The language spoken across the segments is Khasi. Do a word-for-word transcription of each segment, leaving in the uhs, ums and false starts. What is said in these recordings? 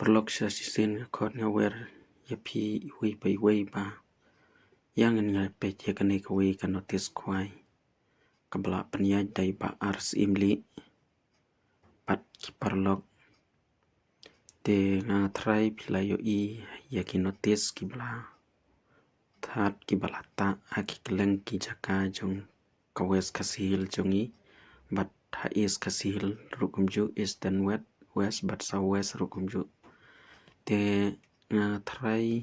Paralok, shisien nga khot nga wer ïa phi iwei pa iwei ba ïa ngin ïa peit ïa kane kawei ka notice khwai kaba la pynïaid da i Bah R Syiemlieh bad ki paralok. Te nga tharai phi la ïohi ïa ki notice kiba la thad kiba la tah ha ki kylleng ki jaka jong ka West Khasi Hills jong ngi bad ha East Khasi Hills ruh kumjuh, Eastern West, West bad South West ruh kumjuh. Te nga tharai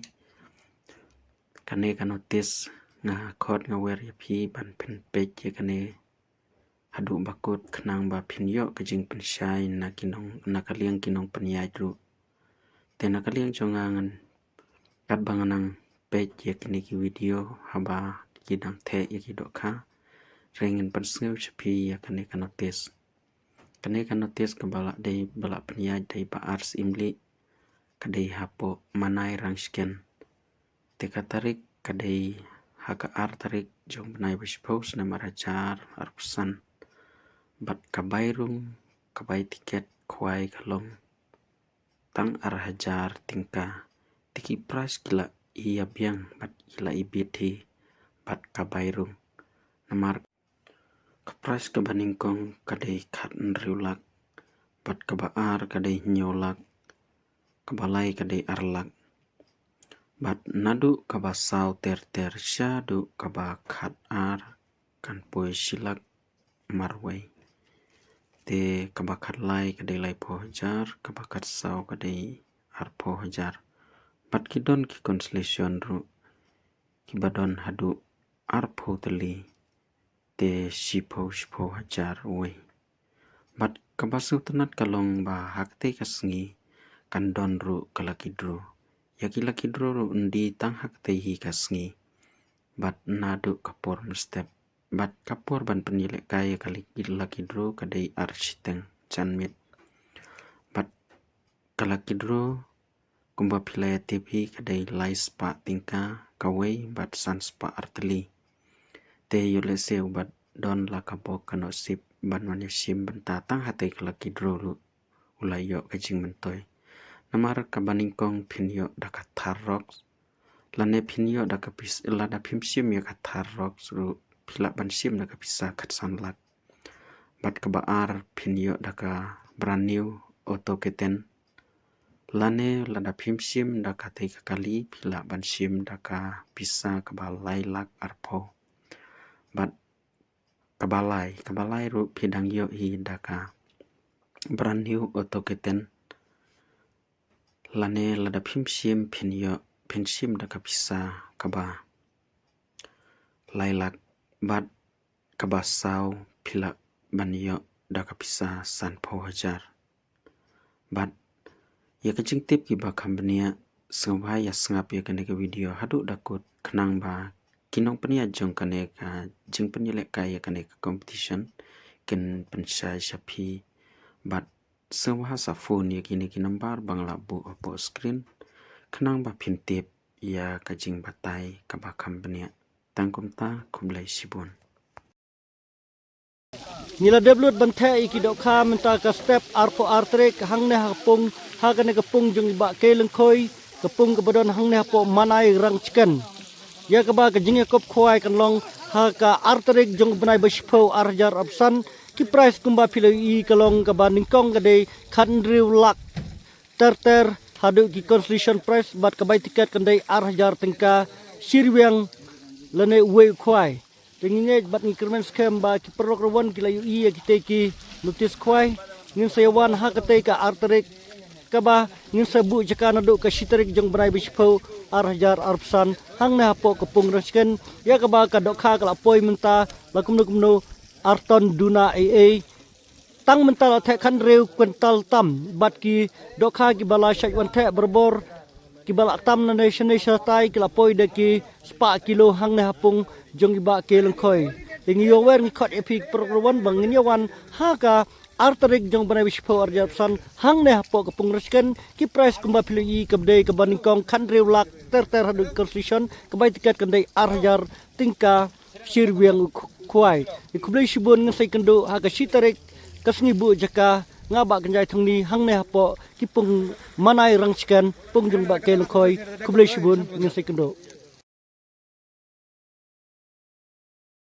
kane ka notice nga khot nga wer ïa phi ban pynpeit ïa kane haduh ba kut khnang ba phin ïoh ka jingpynshai na ki nong, na ka liang ki nongpynïaid ruh. Te na ka liang jong nga ngan, katba nga nang peit ïa kine ki video haba ki dang theh ïa ki dohkha, hynrei ngan pynsngew sha phi ïa kane ka notice. Kane ka notice kaba la dei ba la pynïaid da i Bah R Syiemlieh ka dei hapoh Manai Rangshken. Te ka tarik ka dei ha ka ar tarik jong bnai ba shiphew snem ar hajar arphew san. Bad ka bai rung, ka bai tiket khwai ka long tang ar hajar tyngka. Te ki price ki la ïa biang bad ki la ibit hi bad ka bai rung. Namar ka price kaba nyngkong ka dei khathynriew lak, bad kaba ar ka dei hynñiew lak, kaba lai ka dei ar lak. Bad naduh kaba saw ter ter shaduh kaba khatar kan poi shi lak marwei. Te kaba khatlai ka dei laiphew hajar, kaba khatsaw ka dei arphew hajar. Bad ki don ki consolation ruh kiba don haduh arphew tylli, te shiphew, shiphew hajar wei. Bad kaba sngewtynnat ka long ba ha katei ka sngi kan don ruh ka lucky draw. Ïa ki lucky draw ruh ym dei tang ha katei hi ka sngi, bad naduh ka por mynstep. Bad ka por ban pynïalehkai ïa ka lucky, lucky draw ka dei ar shiteng janmiet. Bad ka lucky draw kumba phi la ïa tip hi ka dei lai spah tyngka kawei bad san spah artylli. Te ïoh lehse uba don la ka bok ka nusip ban wan ïashim bynta tang hatei ka lucky draw ruh u la ïoh ka jingmyntoi. Namar kaba nyngkong phin ïoh da ka Thar Roxx, lane phin ïoh da ka pis-, lada phim shim ïa ka Thar Roxx ruh phi lah ban shim da ka pisa khatsan lak. Bad kaba ar phin ïoh da ka brand new Auto K ten, lane lada phim shim da katei ka kali phi lah ban shim da ka pisa kaba lai lak arphew. Bad kaba lai, kaba lai ruh phi dang ïoh hi da ka brand new Auto K ten, lane lada phim shim phin ïoh, phin shim da ka pisa kaba lai lak. Bad kaba saw phi lah ban ïoh da ka pisa sanphew hajar. Bad ïa ka jingtip kiba kham bniah, sngewbha ïa sngap ïa kane ka video haduh da kut khnang ba ki nongpynïaid jong kane ka jingpynïalehkai ïa kane ka competition kin pynshai sha phi. Bad sngewbha sa phone ïa kine ki number ba nga la buh hapoh screen khnang ba phin tip ïa ka jingbatai kaba kham bniah. Tang kumta, khublei shibun. Ngi la dep lut ban theh ïa ki dohkha mynta ka step arphew ar tarik hangne ha ka pung, ha kane ka pung jong i Bah K Lyngkhoi, ka pung kaba don hangne hapoh Manai Rangshken. Ïa kaba ka jingïakob khwai kan long ha ka ar tarik jong u bnai ba shiphew ar hajar arphew san. Ki prize kumba phi la ïohi ka long, kaba nyngkong ka dei khathynriew lak ter ter haduh ki consolation prize, bad ka bai tiket kan dei ar hajar tyngka shi rwiang lane uwei u khwai. Te ngi ngeit bad ngi kyrmen skhem ba ki paralok ruh ki la ïohi ïa kitei ki notice khwai. Ngin sa ïa wan ha katei ka ar tarik, kaba ngin sa buh jaka naduh ka shi tarik jong u bnai ba shiphew ar hajar arphew san hangne hapoh ka pung Rangshken. Ïa kaba ka dohkha ka la poi mynta la kumno kumno ar ton duna ei ei. Tang mynta la theh khathynriew kwintal tam, bad ki dohkha kiba la shait wan theh barabor, kiba la tam nangne shane shatai, ki la poi da ki spah kilo hangne ha pung jong i Bah K Lyngkhoi. Te ngi ïoh wer, ngi khot ïa phi ki paralok ruh ba ngin ïa wan ha ka ar tarik jong u bnai ba shiphew ar hajar arphew san hangne hapoh ka pung Rangshken. Ki prize kumba phi la ïohi ka dei kaba nyngkong khathynriew lak ter ter haduh ki consolation, ka bai tiket kan dei ar hajar tyngka shi rwiang u khu-, khwai. Ngi khublei shibun, ngin sa ïakynduh ha ka shi tarik ka sngi buh jaka nga Bah Kynjai Thongni hangne hapoh ki pung Manai Rangchiken, pung jong Bah K Lyngkhoi. Khublei shibun, ngin sa ïakynduh.